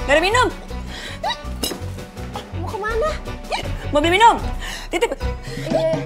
Gak ada minum. Mau kemana? Mau beli minum. Titip. Iya.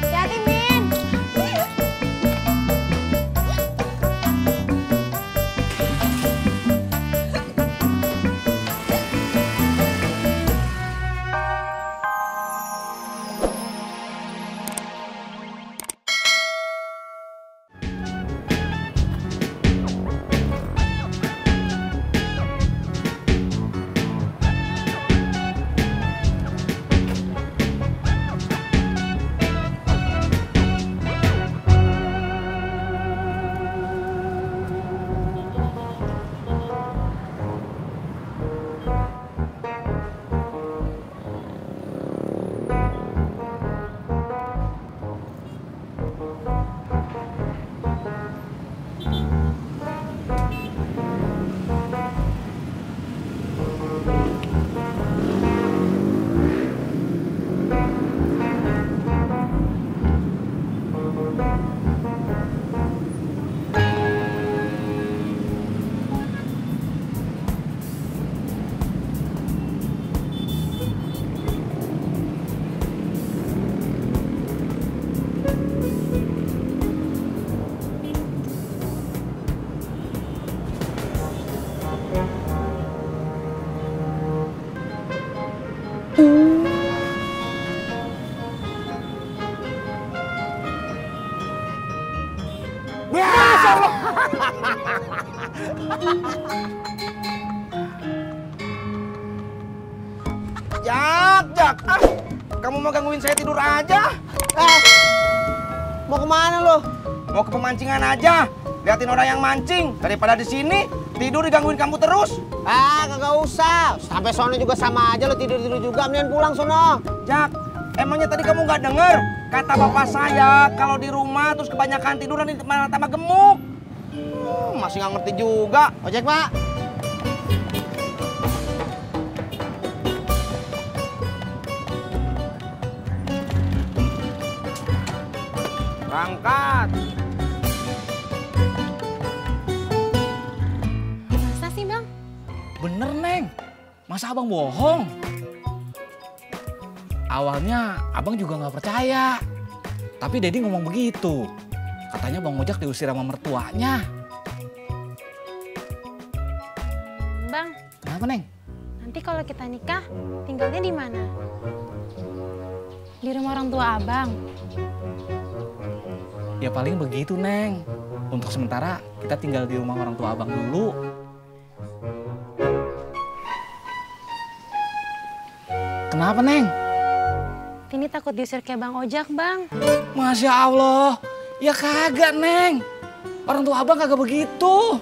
Hati-hati, Min. Jak. Kamu mau gangguin saya tidur aja? Mau kemana lo? Mau ke pemancingan aja. Liatin orang yang mancing. Daripada di sini tidur digangguin kamu terus. Kagak usah. Sampai sono juga sama aja lo tidur-tidur juga. Mendingan pulang sono. Jak, emangnya tadi kamu nggak denger? Kata bapak saya, kalau di rumah terus kebanyakan tidur nanti malah tambah gemuk. Masih nggak ngerti juga. Ojek, Pak. Berangkat. Masa sih, Bang? Bener, Neng. Masa abang bohong? Awalnya abang juga nggak percaya. Tapi Dedi ngomong begitu. Katanya Bang Ojak diusir sama mertuanya. Bang, Kenapa, Neng? nanti kalau kita nikah, tinggalnya di mana? Di rumah orang tua abang. Ya paling begitu, Neng. Untuk sementara kita tinggal di rumah orang tua abang dulu. Kenapa, Neng? Tini takut diusir kayak Bang Ojak, Bang. Masya Allah. Ya kagak, Neng. Orang tua abang kagak begitu.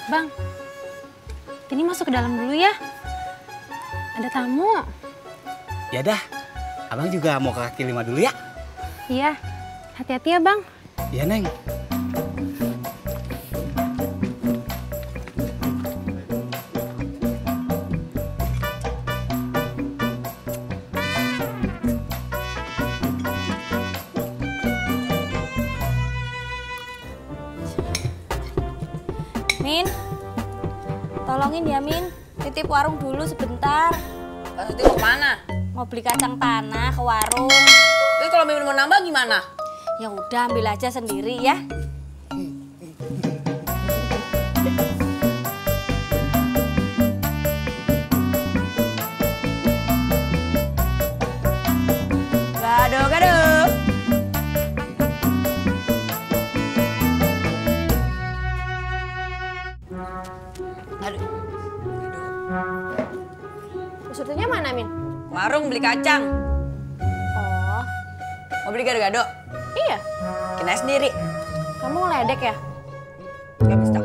Bang, Tini masuk ke dalam dulu ya. Ada tamu. Ya dah, abang juga mau ke kaki lima dulu ya. Iya, hati-hati ya, Bang. Iya, Neng. Min, tolongin ya Min, titip warung dulu sebentar. Titip mau kemana? Mau beli kacang tanah ke warung. Tapi kalau Mimin mau nambah gimana? Ya udah ambil aja sendiri ya. Gado. Surtinya mana Min? Warung beli kacang. Oh, Mau beli gado-gado? Iya. Bikin aja sendiri. Kamu ngeledek ya? Gak bisa.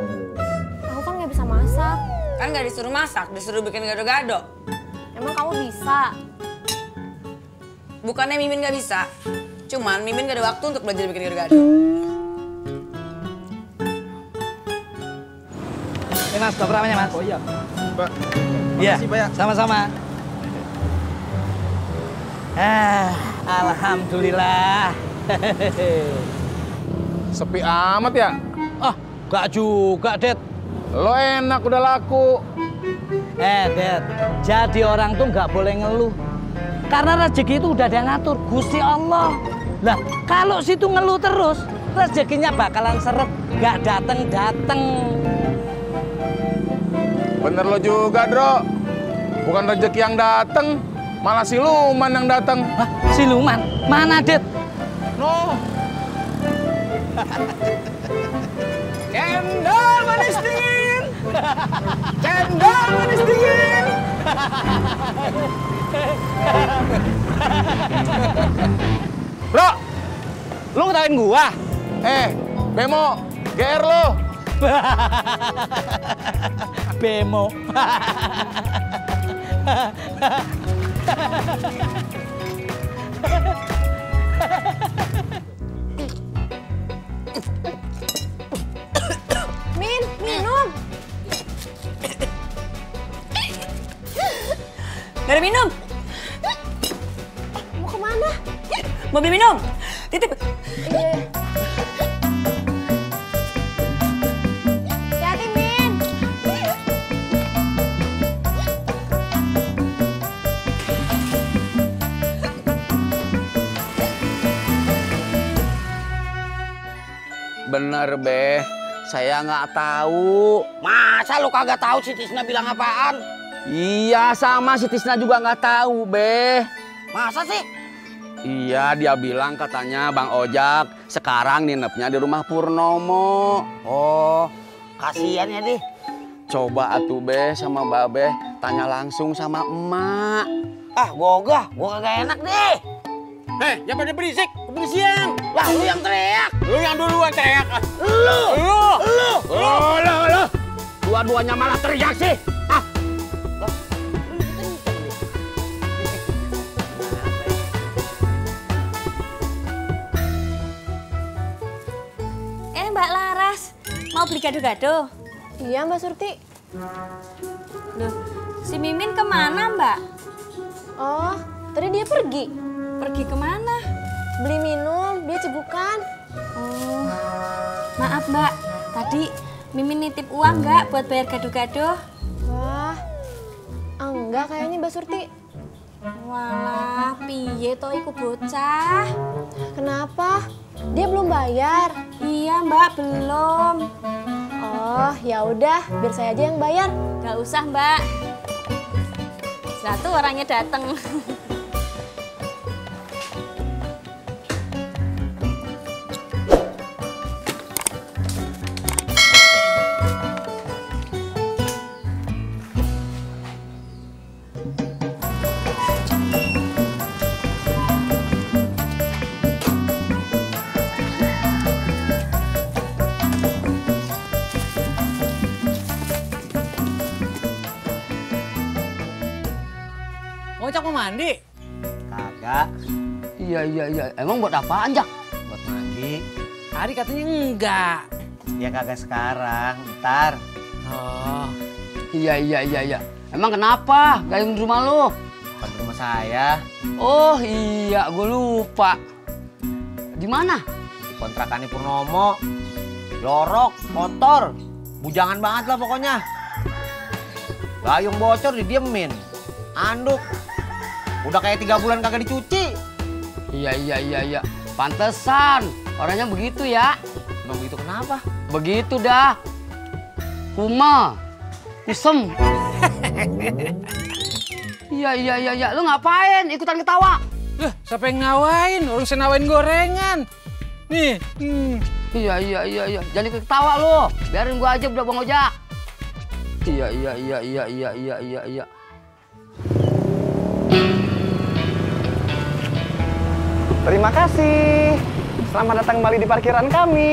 Aku kan nggak bisa masak. Kan gak disuruh masak, disuruh bikin gado-gado. Emang kamu bisa? Bukannya Mimin gak bisa. Cuman Mimin gak ada waktu untuk belajar bikin gado-gado. Ini Mas, berapanya Mas? Oh iya, Mbak. Iya, Makasih, Pak, ya. sama-sama. Alhamdulillah. Sepi amat ya? Oh, gak juga, Det. Lo enak udah laku. Det, jadi orang tuh nggak boleh ngeluh. Karena rezeki itu udah ada yang ngatur, Gusti Allah. Lah, kalau situ ngeluh terus, rezekinya bakalan seret, nggak dateng-dateng. Bener lo juga, Dro. Bukan rezeki yang dateng, malah siluman yang datang. Hah, siluman? Mana, Det? No. Cendol manis dingin. Cendol manis dingin. Bro, Lu ngetawain gua? Bemo, GR lo. Bemo. Min, minum. Gak ada minum. Mau kemana? Mau beli minum. Titip. Iya. Hati-hati, Min. Bener, Be. Saya nggak tahu. Masa lu kagak tahu si Tisna bilang apaan? Iya, sama si Tisna juga nggak tahu, Be. Masa sih? Iya, dia bilang katanya Bang Ojak sekarang nginepnya di rumah Purnomo. Oh, kasihan ya, Di. Coba atuh, Be, sama Babe tanya langsung sama emak. Ah, gua kagak enak deh. Jangan pada berisik, kebersihan. Lah, lu yang teriak. Lu yang duluan teriak. Lu. Dua-duanya malah teriak sih. Mbak Laras, mau beli gado-gado? Iya, Mbak Surti. Loh, si Mimin kemana, Mbak? Oh, tadi dia pergi. Pergi kemana? Beli minum, dia cegukan. Oh, maaf, Mbak. Tadi Mimin nitip uang nggak buat bayar gado-gado? Wah, enggak kayaknya Mbak Surti. Walah, piye toh iku bocah? Kenapa? Dia belum bayar. Iya, Mbak, belum. Oh, ya udah, biar saya aja yang bayar. Gak usah, Mbak. Satu orangnya datang. Ojak mau mandi? Kagak. Iya. Emang buat apaan, Jak? Buat mandi. Tadi katanya enggak. Ya kagak sekarang, ntar. Oh, Iya. Emang kenapa? Gayung di rumah lu? Bukan rumah saya. Oh iya, gue lupa. Di mana? Di kontrakannya Purnomo. Lorok, kotor. Bujangan banget lah pokoknya. Gayung bocor didiemin. Anduk. Udah kayak 3 bulan kagak dicuci. Iya. Pantesan. Orangnya begitu ya. Emang begitu kenapa? Begitu dah. Kuma. Kusem. Iya. Lu ngapain? Ikutan ketawa. Lah, siapa yang ngawain? Orang saya nawain gorengan. Nih. Iya. Jangan ikut ketawa lu. Biarin gua aja budak Bang Ojak. Iya. terima kasih. Selamat datang kembali di parkiran kami.